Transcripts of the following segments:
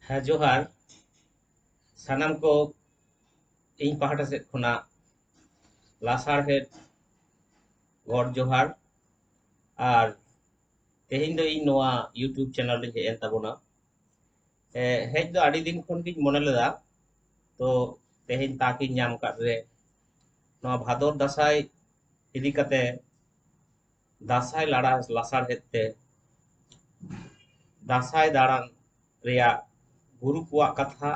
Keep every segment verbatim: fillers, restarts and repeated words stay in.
ᱦᱮᱸ, ᱡᱚᱦᱟᱨ᱾ ᱥᱟᱱᱟᱢ ᱠᱚ ᱤᱧ ᱯᱟᱦᱴᱟ ᱥᱮᱫ ᱠᱷᱚᱱᱟᱜ ᱞᱟᱥᱟᱲᱦᱮᱫ ᱜᱚᱰ ᱡᱚᱦᱟᱨ᱾ ᱟᱨ ᱛᱮᱦᱮᱧ ᱫᱚ ᱤᱧ ᱱᱚᱣᱟ YouTube channel ᱨᱤᱧ ᱦᱮᱡ ᱮᱱ ᱛᱟᱵᱚᱱᱟ᱾ ᱮ, ᱦᱮᱡ ᱫᱚ ᱟᱹᱰᱤ ᱫᱤᱱ ᱠᱷᱚᱱ ᱜᱤᱧ ᱢᱚᱱᱮ ᱞᱮᱫᱟ, ᱛᱚ ᱛᱮᱦᱮᱧ ᱛᱟᱠ ᱤᱧ ᱧᱟᱢ ᱠᱟᱫ ᱨᱮ ᱱᱚᱣᱟ ᱵᱷᱟᱫᱚᱨ ᱫᱟᱸᱥᱟᱭ ᱤᱫᱤ ᱠᱟᱛᱮ ᱫᱟᱸᱥᱟᱭ ᱞᱟᱲᱟ ᱞᱟᱥᱟᱲᱦᱮᱫ ᱛᱮ ᱫᱟᱸᱥᱟᱭ ᱫᱟᱬᱟᱱ ᱨᱮᱭᱟᱜ ᱜᱩᱨᱩ ᱠᱚᱣᱟᱜ ᱠᱟᱛᱷᱟ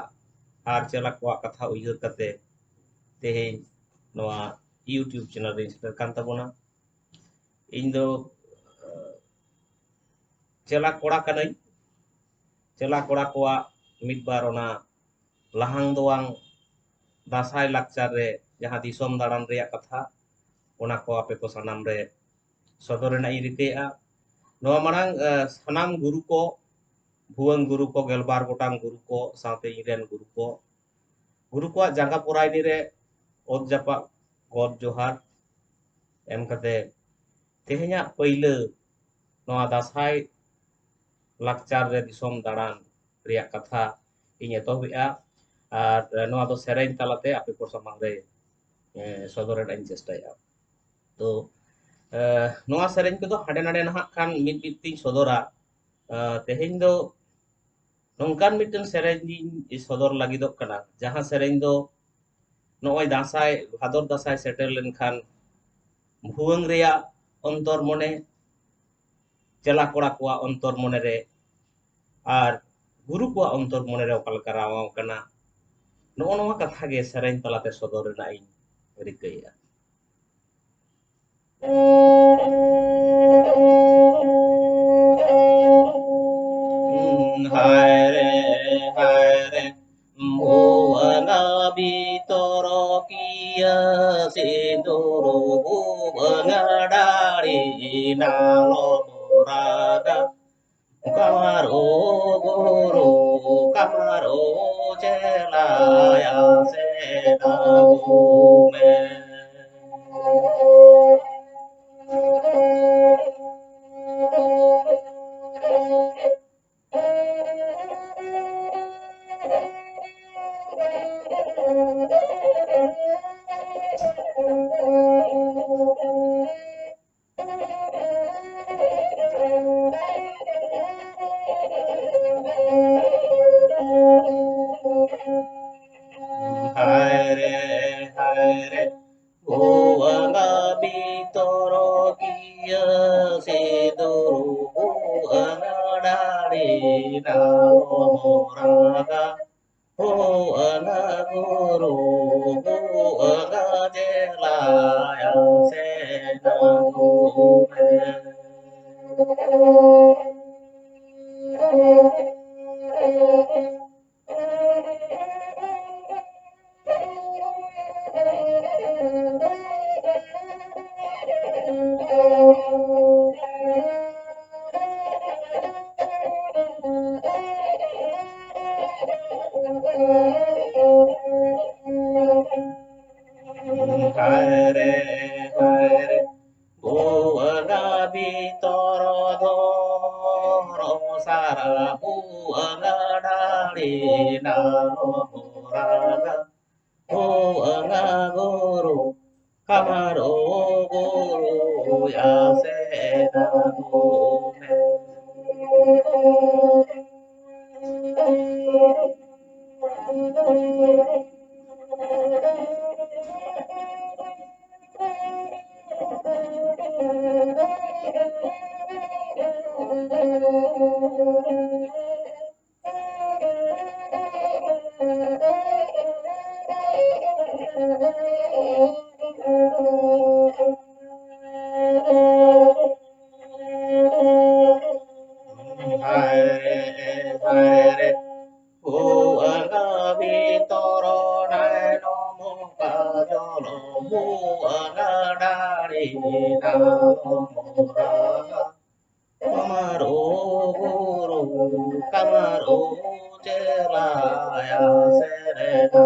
ᱟᱨ ᱪᱮᱞᱟ ᱠᱚᱣᱟᱜ ᱠᱟᱛᱷᱟ ᱩᱭᱦᱟᱹᱨ ᱠᱟᱛᱮ ᱛᱮᱦᱮᱧ ᱱᱚᱣᱟ YouTube channel ᱨᱤᱧ ᱥᱮᱴᱮᱨ ᱠᱟᱱ ᱛᱟᱵᱚᱱᱟ᱾ ᱤᱧ ᱫᱚ, ᱮ, ᱪᱮᱞᱟ ᱠᱚᱲᱟ ᱠᱟᱹᱱᱟᱹᱧ᱾ ᱪᱮᱞᱟ ᱠᱚᱲᱟ ᱠᱚᱣᱟᱜ ᱢᱤᱫ ᱵᱟᱨ ᱚᱱᱟ ᱞᱟᱦᱟᱝ ᱫᱚᱣᱟᱝ ᱫᱟᱸᱥᱟᱭ ᱞᱟᱠᱪᱟᱨ ᱨᱮ ᱡᱟᱦᱟᱸ ᱫᱤᱥᱚᱢ ᱫᱟᱬᱟᱱ ᱨᱮᱭᱟᱜ ᱠᱟᱛᱷᱟ, ᱚᱱᱟ ᱠᱚ ᱟᱯᱮ ᱠᱚ ᱥᱟᱱᱟᱢ ᱨᱮ ᱥᱚᱫᱚᱨ ᱨᱮᱱᱟᱜ ᱤᱧ ᱨᱤᱠᱟᱹᱭᱮᱫᱼᱟ᱾ ᱱᱚᱣᱟ ᱢᱟᱲᱟᱝ, ᱮ, ᱥᱟᱱᱟᱢ ᱜᱩᱨᱩ ᱠᱚ, ᱵᱷᱩᱣᱟᱹᱝ ᱜᱩᱨᱩ ᱠᱚ, ᱜᱮᱞᱵᱟᱨ ᱜᱚᱴᱟᱝ ᱜᱩᱨᱩ ᱠᱚ, ᱥᱟᱶᱛᱮ ᱤᱧ ᱨᱮᱱ ᱜᱩᱨᱩ ᱠᱚ, ᱜᱩᱨᱩ ᱠᱚᱣᱟᱜ ᱡᱟᱸᱜᱟ ᱯᱚᱨᱟᱭᱱᱤ ᱨᱮ ᱚᱛ ᱡᱟᱯᱟᱜ ᱜᱚᱰ ᱡᱚᱦᱟᱨ ᱮᱢ ᱠᱟᱛᱮ ᱛᱮᱦᱮᱧᱟᱜ ᱯᱟᱹᱭᱞᱟᱹ ᱱᱚᱣᱟ ᱫᱟᱸᱥᱟᱭ ᱞᱟᱠᱪᱟᱨ ᱨᱮ ᱫᱤᱥᱚᱢ ᱫᱟᱬᱟᱱ ᱨᱮᱭᱟᱜ ᱠᱟᱛᱷᱟ ᱤᱧ ᱮᱛᱚᱦᱚᱵᱮᱜᱼᱟ᱾ ᱟᱨ ᱱᱚᱣᱟ ᱫᱚ ᱥᱮᱨᱮᱧ ᱛᱟᱞᱟᱛᱮ ᱟᱯᱮ ᱠᱚ ᱥᱟᱢᱟᱝ ᱨᱮ, ᱮ, ᱥᱚᱫᱚᱨ ᱨᱮᱱᱟᱜ ᱤᱧ ᱪᱮᱥᱴᱟᱭᱟ᱾ ᱛᱚ, ᱮ, ᱱᱚᱣᱟ ᱥᱮᱨᱮᱧ ᱠᱚᱫᱚ ᱦᱟᱸᱰᱮ ᱱᱟᱰᱮ ᱱᱟᱦᱟᱜ ᱠᱷᱟᱱ ᱢᱤᱫ ᱢᱤᱫ ᱛᱤᱧ ᱥᱚᱫᱚᱨᱟ᱾ ᱮ, ᱛᱮᱦᱮᱧ ᱫᱚ ᱱᱚᱝᱠᱟᱱ ᱢᱤᱫᱴᱮᱱ ᱥᱮᱨᱮᱧ ᱤᱧ ᱥᱚᱫᱚᱨ ᱞᱟᱹᱜᱤᱫᱚᱜ ᱠᱟᱱᱟ, ᱡᱟᱦᱟᱸ ᱥᱮᱨᱮᱧ ᱫᱚ ᱱᱚᱜᱼᱚᱭ ᱫᱟᱸᱥᱟᱭ, ᱵᱷᱟᱫᱚᱨ ᱫᱟᱸᱥᱟᱭ ᱥᱮᱴᱮᱨ ᱞᱮᱱᱠᱷᱟᱱ ᱵᱷᱩᱣᱟᱹᱝ ᱨᱮᱭᱟᱜ ᱚᱱᱛᱚᱨ ᱢᱚᱱᱮ, ᱪᱮᱞᱟ ᱠᱚᱲᱟ ᱠᱚᱣᱟᱜ ᱚᱱᱛᱚᱨ ᱢᱚᱱᱮ ᱨᱮ ᱟᱨ ᱜᱩᱨᱩ ᱠᱚᱣᱟᱜ ᱚᱱᱛᱚᱨ ᱢᱚᱱᱮ ᱨᱮ ᱚᱠᱟ ᱞᱮᱠᱟ ᱨᱟᱣᱟᱣ ᱠᱟᱱᱟ, ᱱᱚᱜᱼᱚ ᱱᱚᱣᱟ ᱠᱟᱛᱷᱟ ᱜᱮ ᱥᱮᱨᱮᱧ ᱛᱟᱞᱟᱛᱮ ᱥᱚᱫᱚᱨ ᱨᱮᱱᱟᱜ ᱤᱧ ᱨᱤᱠᱟᱹᱭᱮᱫᱼᱟ᱾ ᱦᱟᱭ ᱨᱮ, ᱦᱟᱭ ᱨᱮ, ᱵᱷᱩᱣᱟᱹᱝ ᱵᱤᱛᱚᱨ ᱠᱤᱭᱟᱹ ᱥᱤᱸᱫᱩᱨ ᱵᱷᱩᱣᱟᱹᱝ ᱰᱟᱹᱲᱤ ᱱᱟᱞᱚ ᱨᱟᱜᱟ᱾ ᱠᱟᱢᱟᱨᱳ ᱜᱩᱨᱩ, ᱠᱟᱢᱟᱨᱳ ᱪᱮᱞᱟᱭᱟ ᱥᱮ ᱟᱹᱜᱩ ᱢᱮ᱾ ᱟᱹᱰᱤ ᱱᱟᱞᱚᱢ ᱨᱟᱜᱟ, ᱦᱳ ᱟᱸᱜᱟ ᱜᱩᱨᱩ, ᱦᱳ ᱟᱸᱜᱟ ᱪᱮᱞᱟᱭᱟ ᱥᱮᱱᱟ ᱜᱩᱨᱩ᱾ ᱦᱟᱭ ᱨᱮ, ᱦᱟᱭ ᱨᱮ, ᱵᱩ ᱟᱸᱜᱟ ᱵᱤᱛᱚᱨ ᱫᱷᱚᱨᱚᱢ ᱥᱟᱨᱟ, ᱵᱩ ᱟᱸᱜᱟ ᱰᱟᱹᱲᱤ ᱱᱟᱞᱚᱢ ᱨᱟᱜᱟ, ᱵᱩ ᱟᱸᱜᱟ ᱜᱩᱨᱩ, ᱠᱟᱢᱟᱨ ᱳ ᱜᱩᱨᱩ ᱭᱟ ᱥᱮᱱᱟ ᱜᱩᱨᱩ ᱢᱮ᱾ ᱦᱟᱭ ᱨᱮ, ᱦᱟᱭ ᱨᱮ, ᱵᱩ ᱟᱸᱜᱟ ᱵᱤᱛᱚᱨ ᱱᱟᱭᱞᱚᱢ ᱠᱟᱡᱚᱞ, ᱵᱩ ᱟᱸᱜᱟ ᱰᱟᱹᱲᱤ ᱱᱟᱞᱚᱢ ᱨᱟᱜᱟ᱾ ᱠᱟᱢᱟᱨ ᱳ ᱜᱩᱨᱩ, ᱠᱟᱢᱟᱨ ᱳ ᱪᱮᱞᱟᱭᱟ ᱥᱮᱨᱮᱱᱟ᱾